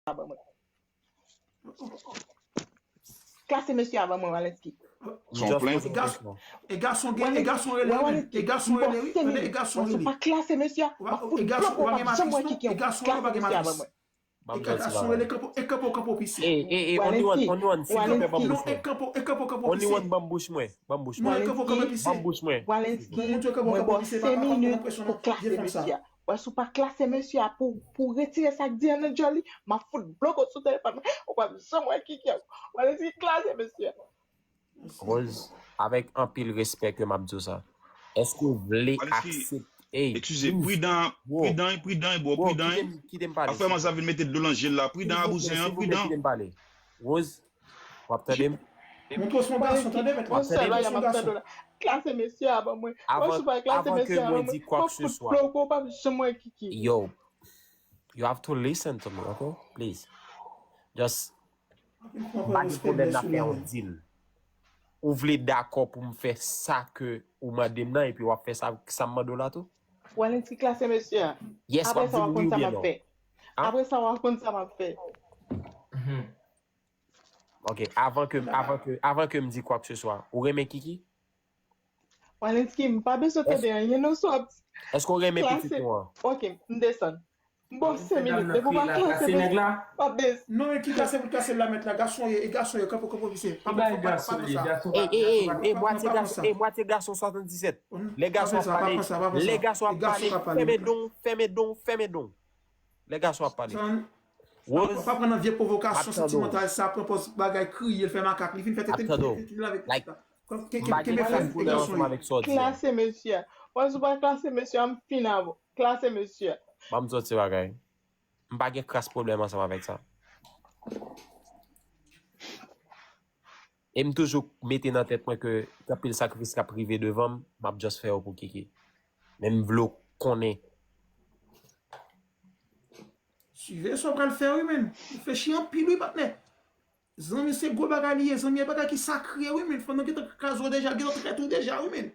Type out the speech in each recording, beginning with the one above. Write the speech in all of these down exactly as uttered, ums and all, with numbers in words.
a ban mwen. Klase mesye a ban mwen, Walensky. Sa w plen? E gason gen, e gason rele wi, men. E gason rele wi. Tande, e gason rele. Pa klase mesye a. M ap fout blòk ou, w ap janm wè Kiki. Klase mesye a ban mwen. Ban m di yon ti bagay. E kanpo, e kanpo, kanpo pisi. Ey, ey, ey, only one, only one, silvouplè, ban m Non, bouch e mwen. kanpo, e kanpo, kanpo Only pisi. One, ban m bouch mwen, ban m bouch mwen. Non, e kanpo, kanpo pisi. Ban m bouch mwen. Walensky, Bon, Bondye, kanpo, mwen kanpo ba w pisi. senk minit pou klase mesye a. Wè, si w pa klase mesye a pou, pou retire sa k di an nan djòl li, m ap fout bloke w sou telefòn mwen. Ou p ap janm wè Kiki ankò. Walensky, klase mesye a. Rose, avèk anpil respè ke m ap di w sa. Èske w vle Walensky, aksepte? Ey, Eskize, please, pridan, bro, pridan, pridan, bro, bro, pridan. kite m, kite m pale. Afè man sa vin mete dlo nan je l la, pridan a Silvouplè, bouzen an, silvouplè, pridan. Kite m pale. Rose, w ap tande m? Montre w son gason, tande, mèt la. Yon sèl Montre w bagay m son ap tande gason. w la. Klase mesye a ban mwen. Wè, Avan, si w pa klase avan ke mesye a mwen ban di mwen, kwa m ke ap se fout swa, bloke w, w p ap janm wè Kiki. Yo, you have to listen to me, okay? Please. Just, m pa gen pwoblèm n ap fè yon deal. Ou vle dakò pou m fè sa ke ou mande m nan, epi w ap fè sa, sa m mande w la tou? Walensky, klase mesye a. Yes, w Apre ap sa, di w m ap wi konn sa oubyen m ap non. Fè. An? Apre sa, w ap konn sa m ap fè. Ok, avan ke, avan ke, avan ke m di kwa ke se swa, ou renmen Kiki? Walensky, m pa bezwen tande anyen non, sou ap Èske w renmen klase. pitit nou an? Ok, m desann. M ba w senk minit. Depi w pa klase mesye, m ap desann. Non, men ki klase pou klase la, mèt la, gason ye, e gason ye, kanpo, kanpo, pisi. Pa Bay pran sa, pa gason pran li, sa. gason Ey, pa ey, ey, Pa ey, pran, mwatye pa pran gason, sa. ey, mwatye gason swasanndiset. Mm, Lè gason pa ap fè sa, pa pale, pran sa, pa pran sa. lè gason ap E gason pale, pa pale. Fèmen don, fèmen don, fèmen don. Lè gason ap pale. Sa, Rose, pa, pa pran nan vye pwovokasyon ap tande w. Santimantal sa, pran pòz bagay, kriye, l fè makak, li vin fè Ap tande w. Tete avèk Like, sa. Ke- ke- m pa ke- gen ke- kras ke- pwoblèm gason ansanm ye. Avèk sa w di a. Klase mesye a. Wè, si w pa klase mesye a, m fin avè w. Klase mesye a. Ban m di w ti bagay. M pa gen kras pwoblèm ansanm avèk sa. E m toujou mete nan tèt mwen ke gen anpil sakrifis k ap rive devan m, m ap just fè yo pou Kiki. Men m vle w konnen. Swive sa w pral fè wi, men. Reflechi anpil wi, patnè. Zanmi se gwo bagay li ye, zanmi e bagay ki sakre wi, men. Fò nou gentan kraze w deja, gentan trèt ou deja wi, men.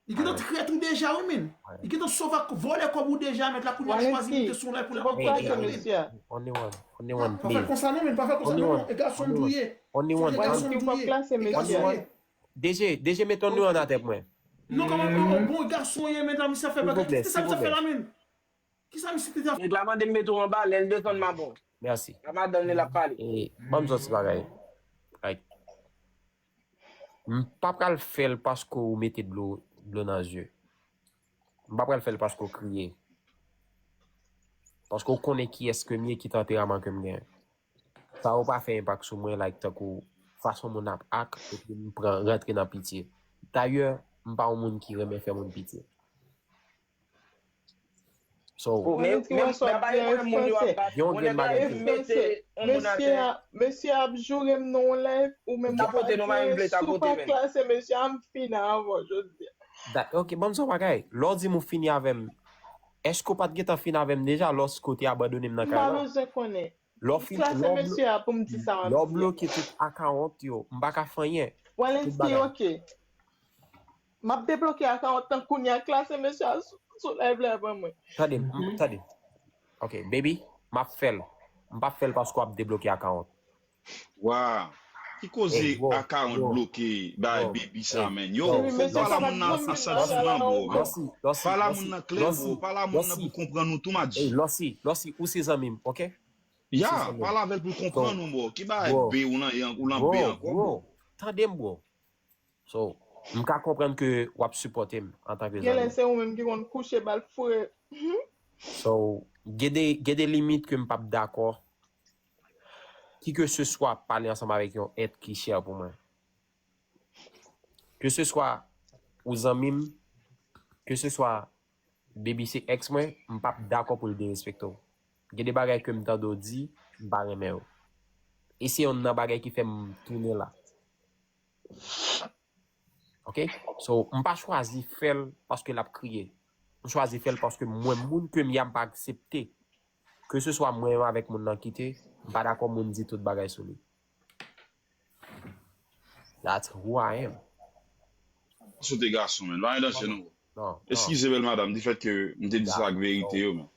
Li gentan trèt ou deja wi, men. Li gentan sove ak vòlè kòb ou deja, mèt la, kounye a chwazi moute sou live pou l ap vòlè deja wi, men. Only one, only one, Pa fè please. konsa non, men, pa fè konsa non, non. E gason tou ye. Only one, E gason tou ye. Klase mesye a. D J, D J, mete only one atè mwen. Non, kòman, kòman, bon, gason ye, mèt la, misye fè bagay. Kite sa misye fè la, men. Kisa misye te ap Nèg la mande m mete w anba, lè l desann m a bon. Mèsi. A madanm li l ap pale. E ban m di w ti bagay. Like, m pa pral fè l paske w mete dlo, dlo nan zye. M pa pral fè l paske w kriye. Paske w konnen kiyès ke m ye, ki tanperaman ke m genyen. Sa yo pa fè enpak sou mwen, like, tankou fason moun ap ak, epi m pran, rantre nan pitye. Dayè, m pa yon moun ki renmen fè moun pitye. So, Men men men pa gen moun yo ap bat. Yon grenn bagay. Mete yon moun atè. Mesye a ap joure m nan yon live, ou menm ou pa gen, si w pa klase mesye a, m fini avè w jodi a. Ok, ban m di w yon bagay. Lè w di m ou fini avè m, èske w pa t gentan fini avè m deja lòske w te abandone m nan kay la? M pa bezwen konnen. Lè w fin, klase mesye a pou m di sa m ap di. Lè w bloke tout akawont yo, m pa ka fè anyen. Walensky, ok. M ap debloke akawont lan kounye a, klase mesye a sou, sou live la ban mwen. Tande m, tande. Ok, baby, m ap fè l. M p ap fè l paske w ap debloke akawont. Wa. Ki koze akawont bloke bay baby sa, men? Yo, fòk pale a moun nan an santi nan, bro. Pale a moun nan klè, bro. Pale a moun nan pou konprann ou tou, Madji. Lòsi, Lòsi, ou se zanmi m, ok? Ya, pale avè l pou l konprann ou, bro. Ki bagay be ou nan, ou nan be ankò, bro? Tande m, bro. So, m ka konprann ke w ap sipòte m antanke zanmi. Genlè se ou menm ki konn kouche ba l foure. So, gen de, gen de limit ke m p ap dakò. Ki ke se swa pale ansanm avèk yon èt ki chè pou mwen. Ke se swa ou zanmi m, ke se swa baby se ex mwen, m p ap dakò pou l derespekte w. Gen de bagay ke m tande w di, m pa renmen yo. E se yonn nan bagay ki fè m tounen la. Ok? So, m pa chwazi fè l paske l ap kriye. M chwazi fè l paske mwen, moun ke m ye a, m pa aksepte. Ke se swa mwen menm avèk moun nan kite, m pa dakò moun di tout bagay sou li. That's who I am. Sou te gason, men. Pa gen danje, non. Non. Eskize, bèl madanm, di fèt ke m te di sa ak verite yo, men.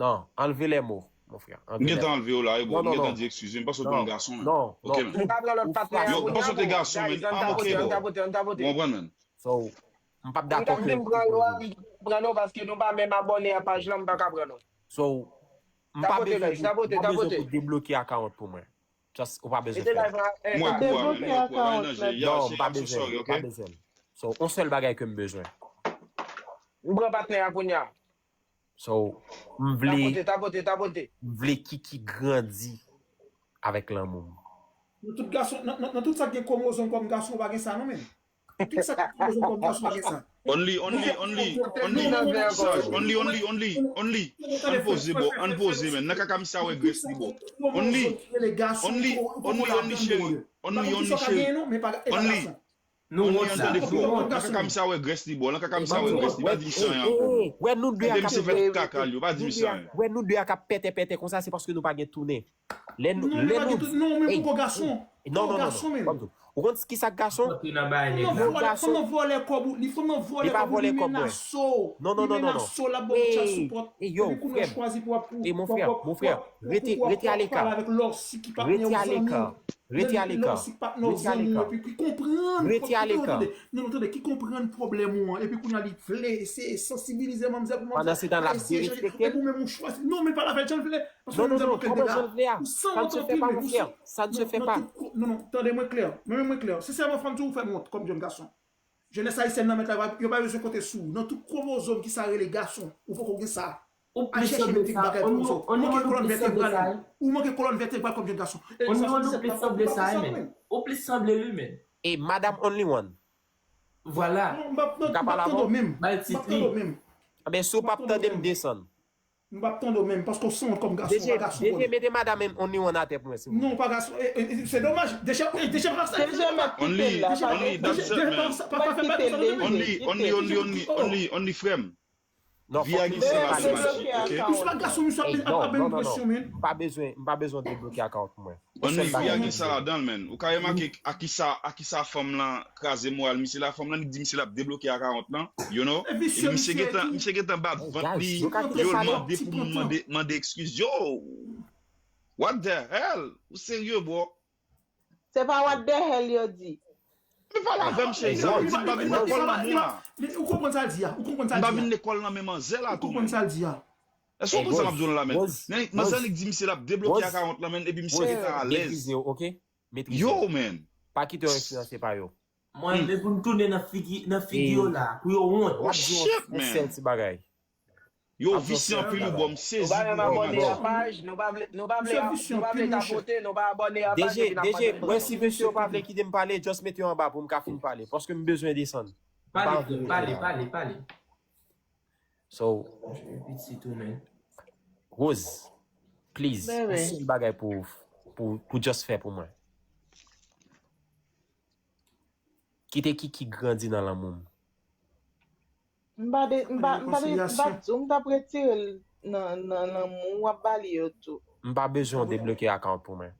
Non, anlve lè mo. Mon frè, m gentan anlve w la wi bro, m gentan di eskize, m panse w te yon gason menm. Ok menm. Ou pa pran lòt patnè a pou n ap gason menm. Guys, ann tapote, ann tapote, ann tapote. Ou konprann menm? So, m p ap dakò ke m pran nou, m pran nou paske nou pa menm abòne a paj lan, m pa ka pran nou. So, m pa bezwen, m pa bezwen pou debloke akawont pou mwen. Just, ou pa bezwen fè. M wè kou a menm, m wè kou a, pa nan je. Non, m pa bezwen, m pa bezwen. So, yon sèl bagay ke m bezwen. M pran patnè a kounye a. So, m vle, tapote, tapote, tapote. M vle Kiki grandi avèk lanmou m. Nan tout gason, nan, nan, nan tout sa k gen kwomozòm kòm gason, ou pa gen sa non menm. Tout sa k gen kwomozòm kòm gason, ou pa gen sa. Only, only, only, only, Sarge, only, only, only, only. Ann poze bro, ann poze menm. Nan kaka misye a wè grès li bro. Only, only, only, only cheri. Only, only cheri. Only. Nou wont sa. Nan kaka misye a wè grès li bò. Nan kaka misye a wè grès li. Pa di misye anyen ankò. Wè nou de a k ap, kite misye fè tout kaka l yo. Pa di misye anyen. Wè nou de a k ap pètè pètè konsa, se paske nou pa gen tounen. Lè nou, lè nou, non, men poko gason. Non, non, non, non. Ou konn ki sa k gason? Fò nan vòlè kòb ou, li fò nan vòlè kòb ou, li menaso. Non, non, non, non, non. Li menaso, l ap ba w tcha sou pòt. Epi kounye a w chwazi pou w ap, pou w ap, pou w ap, pou w ap pale avèk lòsi ki pa t yon zanmi w. Rete aleka. Rete aleka. Lòsi pa t nan zanmi w epi ki konprann. Rete aleka. Non, non, tande, ki konprann pwoblèm ou an. Epi kounye a li vle eseye sansibilize manmzèl pou manmzèl. Pandan se tan l ap derespekte l. Epi ou menm ou chwazi. Non, men l pa l avè l jan l vle. Paske manmzèl manke l dega. Ou sanwont anpil, men ou sanwont. Sa n se fè pa, mon frè. Sa n se fè pa. Non, non, tande mwen klè. Mwen menm mwen klè. Sensèman, fò m di w, ou fè m wont kòm jèn gason. Jenès ayisyèn nan mèt la, yo pa bezwen konte sou ou. Nan tout kwomozòm ki sa rele gason, ou poko gen sa. Al chèche menm ti bagay pou ou. Ou manke kolòn vètebral. Ou manke kolòn vètebral kòm jèn gason. E sa, sa, sa, pa, pa, pa fè sa menm. Ou plis sanble li menm. E madam only one. Vwala. Non, m p ap, m p ap tande w menm. M p ap tande w menm. Anben, si w p ap tande m, desann. M p ap tande w menm, paske w sanwont kòm gason, w pa gason. D J, mete madam only one atè pou mwen, silvouplè. Non, w pa gason. E, e, e, se domaj. Deje, e, Deje pa sa. Deje mèt kite l la. Only, only, that's it, man. Pa, pa fè bagay konsa, non. Only, only, only, only, only, only, frè m. Non, vi a gen sa ladan l, ok? Misye pa gason, misye ap, ap, ap beni presyon, men. M pa bezwen, m pa bezwen debloke akawont mwen. Only, vi a gen sa ladan l, man. Ou ka remake a kisa, a kisa fanm lan kraze moral misye la, fanm lan li di misye l ap debloke akawont lan, you know? Epi misye gentan, misye gentan bat vant li, yo l mande pou moun mande, mande ekskiz. Yo! What the hell? Ou serye, bro? Se pa what the hell yo di. Men pale avè m, cheri, sa vle di m pa vin nan kòl lanmou a. Ou konprann sa l di a? Ou konprann sa l di a? M pa vin lekòl nan men manzè la tou, man. Ou konprann sa l di a? Èske w konprann sa m ap di w la, man? Men manzè annik di misye l ap debloke akawont lan, man, epi misye gentan alèz. Yo, man. Pa kite yo enfliyanse pa yo. Mwen, men pou n tounen nan figi, nan figi yo la, pou yo wont. Shit, man. Yon sèl ti bagay. Yo visye anpil wi bro, m sezi pou bro, man. Nou pa menm abòne a paj, nou pa vle, nou pa vle, nou pa vle tapote, nou pa abòne a paj epi n ap mande. D J, D J, mwen si mesye yo pa vle kite m pale, just mete yo anba pou m ka fin pale, paske m bezwen desann. Pale, pale, pale, pale. So, Rose, please, yon sèl bagay pou, pou, pou just fè pou mwen. Kite Kiki grandi nan lanmou m. M pa de, m pa, m pa de, m pa t di w m t ap retire l nan, nan lanmou w ap ba li yo tou. M pa bezwen w debloke akawont pou mwen.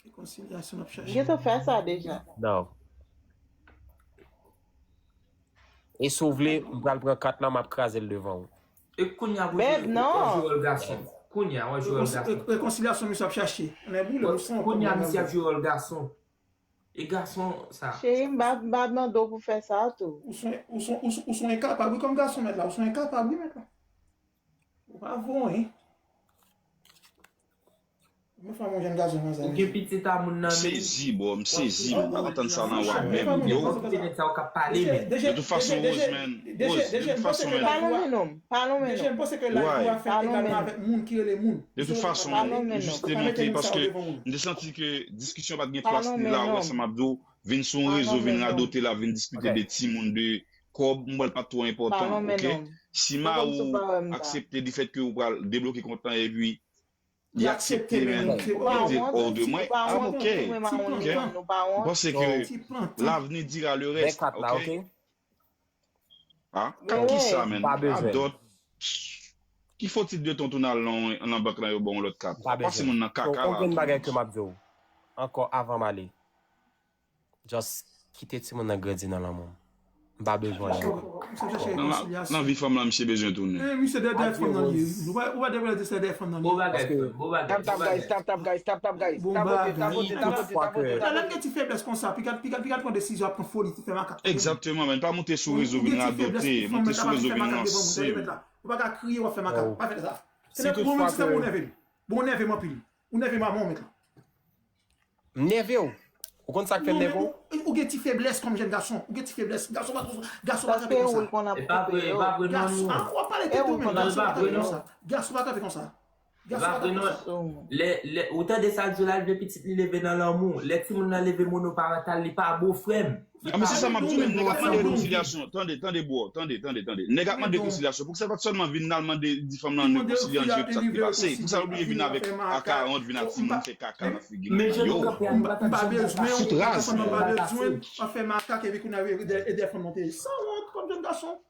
Rekonsilyasyon n ap chache. M gentan fè sa deja. Non. E si w vle, m pral pran kat la, m ap kraze l devan w. E kounye a pou w jwe wòl gason. Kounye a, w ap jwe wòl gason. Rekonsilyasyon misye ap chache. Kounye a misye ap jwe wòl gason. E gason sa. Cheri, m pa, m pa mande w pou fè sa tou. Ou son, ou son, ou son, ou son enkapab wi kòm gason mèt la. Ou son enkapab wi mèt la. Ou pa vo anyen. Mwen fè yon jèn gason konsa. Ou gen pitit a moun nan men. Sezi, bro, m sezi, m pa ka tann sa nan wa menm, yo. De tout fason, Rose, man. Rose, de tout fason, man. Pa lonmen non, pa lonmen non. Deja, m panse ke live ou a fèt egalman avèk moun ki rele moun. De tout fason, man, m jis te monte paske m te santi ke diskisyon pa t gen plas li la, wè sa m ap di w, vin sou yon rezo, vin radote la, vin diskite de timoun, de kòb, m wè l pa t twò enpòtan, ok? Si mari w aksepte di fèt ke ou pral debloke kont lan epi li aksepte, men, li di hors de mwen, I'm ok, ok? M panse ke l'avenir dira le reste, ok? Ah, kat ki sa, man? Adòt. Ki fo tit de ton tounal nan, nan bank lan yo ba w yon lòt kat? Pase moun nan kaka la. Yon grenn bagay ke m ap di w ankò avan m ale. Just kite timoun nan grandi nan lanmou. M pa bezwen li. Nan, nan vi fanm lan, misye bezwen tounen. Eh, misye dèyè dèyè fanm nan li. Ou pa ou pa dèyè dèyè fanm nan li. Bon bagay, frè m, bon bagay, Tap tap bon bagay. Guys, tap tap guys, tap tap guys. Bon bagay. Tapote, tapote, tapote, tapote. Talè m gen ti feblès konsa, piga piga piga pran desizyon ap pran foli ti fè makak. Egzakteman, men pa moute sou rezo vin radote, moute sou rezo vin ranse. Ou pa ka kriye w ap fè makak, pa fè sa. Se lè bon menm si se bon nève m. Bon nève m anpil. Ou nève m a mwen ou met la. M nève w. Ou konn sa k fè m nève w? Ou gen ti feblès kòm jèn gason. Ou gen ti feblès. Gason pa gason pa kanpe konsa. E pa vre, e pa vre non. Gason, ah, w ap pale tèt ou menm. Gason pa kanpe konsa. Gason pa kanpe konsa. Gason pa kanpe konsa. Lè, lè, ou tande sa l di w la, l vle pitit li leve nan lanmou. Lè timoun nan leve monoparantal, li pa bon, frè m. Ah, men se sa m ap di w, men nèg ap mande rekonsilyasyon. Tande, tande, bro. Tande, tande, tande. Nèg ap mande rekonsilyasyon. Poukisa l pa t sèlman vin nan l mande di fanm lan rekonsilye an dirèk pou sa k te pase? Poukisa l oblije vin avèk A karant, vin ak timoun fè kaka nan figi moun yo? M pa bezwen w, m pa bezwen w ap fè makak epi kounye a ede fanm nan te. Sanwont kòm jèn gason.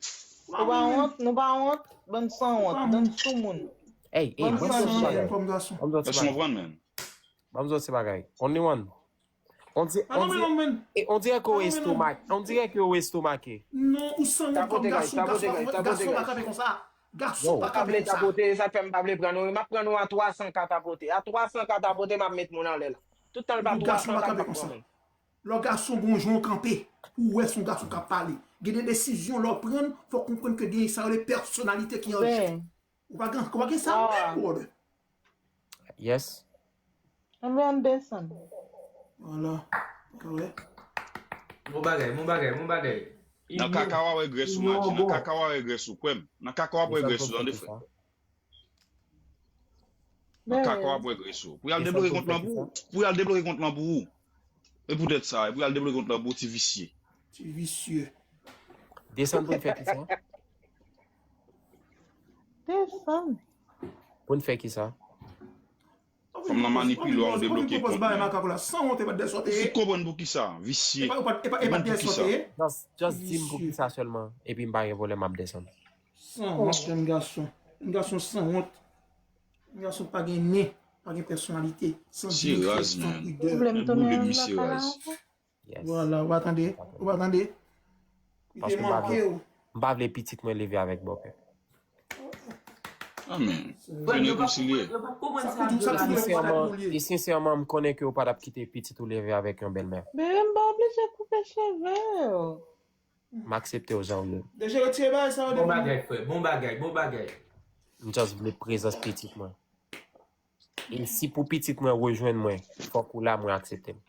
Ou pa wont, nou pa wont, bann sanwont, bann soumoun. Ey, ey, ban m di w ti bagay. Kòm gason. Ban m di w ti Èske w bagay. konprann, menn? Ban m di w ti bagay. Only one. On di, on di, e on dirait que w estomake. On dirait que w estomake. Non, ou sanwont kòm gason, gason pa kanpe konsa. Gason pa kanpe konsa. Tapote, sa k fè m pa vle pran nou. M ap pran nou a twa san ka tapote. A twa san ka tapote, m ap met moun anlè la. Tout tan l pa twa san ka m p ap pran moun. Lè w gason gon jan w kanpe, pou w wè se yon gason k ap pale. Gen de desizyon lè w pran, fò w konprann ke gen sa yo rele pèsonalite ki an jè. Ou pa gen, ou pa gen sa menm, brother. Yes. Anben ann desann. Vwala. Ou ka wè. Bon bagay, bon bagay, bon bagay. Nan kaka w a wè grès ou, Madji. Nan kaka w a wè grès ou, kwè m. Nan kaka w ap wè grès ou, tande, frè. Nan kaka w ap wè grès ou. Pou y al debloke kont lan pou ou. Pou y al debloke kont lan pou ou. E poutèt sa, e pou y al debloke kont lan pou ou, ti visye. Ti visye. Desann pou n fè kisa? Desann. Pou n fè kisa? Fanm nan manipile w, ou debloke kont mwen. Ou fout konprann pou kisa, visye. Ou fout konprann pou kisa. Just, just di m pou kisa sèlman, epi m pa gen pwoblèm, m ap desann. Sanwont, jèn gason. Jèn gason sanwont. Jèn gason pa gen nen, pa gen pèsonalite. San dignite, san pidè. Pwoblèm tounen lakay la. Vwala, ou pa tande? Ou pa tande? Li te manke w. M pa vle pitit mwen leve avèk bòpè. Amen. Vin rekonsilye. E sensèman, m konnen ke w pa t ap kite pitit ou leve avèk yon bèlmè. Bebe, m pa oblije koupe cheve w. M aksepte w jan w ye. Deje retire bagay sa yo Bon depi. Bagay, frè. Bon bagay, bon bagay. M just vle prezans pitit mwen. E si pou pitit mwen rejwenn mwen, fòk ou la, mwen aksepte l.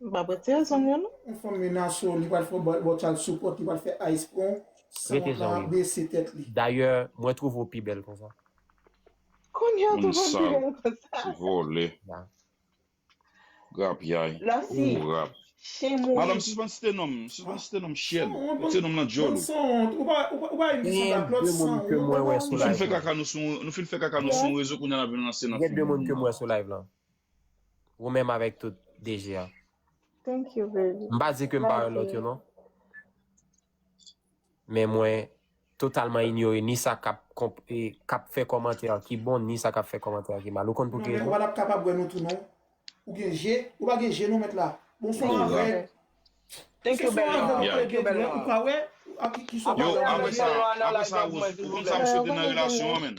M p ap retire zong yo non. Yon fanm menase w, li pral fè w ba w child support, li pral fè ice pou w, san w pa bese tèt li. Dayè, mwen twouve w pi bèl konsa. Kounye a tou konn pi bèl konsa. Ti vòlè. Grapyay. Lòsi. Ou rap. Chen mouri. Madanm, sispann site non m. Sispann site non m, chyèn. Site non m nan djòl ou. Sanwont, ou pa ou pa ou pa yon sanwont. Gen de moun ke mwen wè sou live la. Nou fin fè kaka nou sou, nou fin fè kaka nou sou yon rezo, kounye a n ap vin lanse nan figi moun. Gen de moun ke mwen wè sou live la. Ou menm avèk tout D G a. Thank you, baby. M pa di ke m pa wè lòt yo non. Men mwen totalman inyore ni sa k ap konp- e, k ap fè kòmantè ki bon, ni sa k ap fè kòmantè ki mal. Ou konn pou ki rezon? Ou pa t ap kapab wè nou tou non. Ou gen je, ou pa gen je non mèt la. Bonswa avèg. Thank you, bèl. Yo, apre sa, apre sa, Rose, ou konn sa m swete nan relasyon an, menn?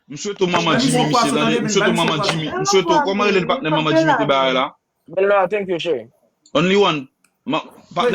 M swete w manman Jimmy, misye, tande. M swete w manman Jimmy. M swete w, kòman rele l patnè manman Jimmy te bay la? Bella, thank you, cheri. Only one. Patnè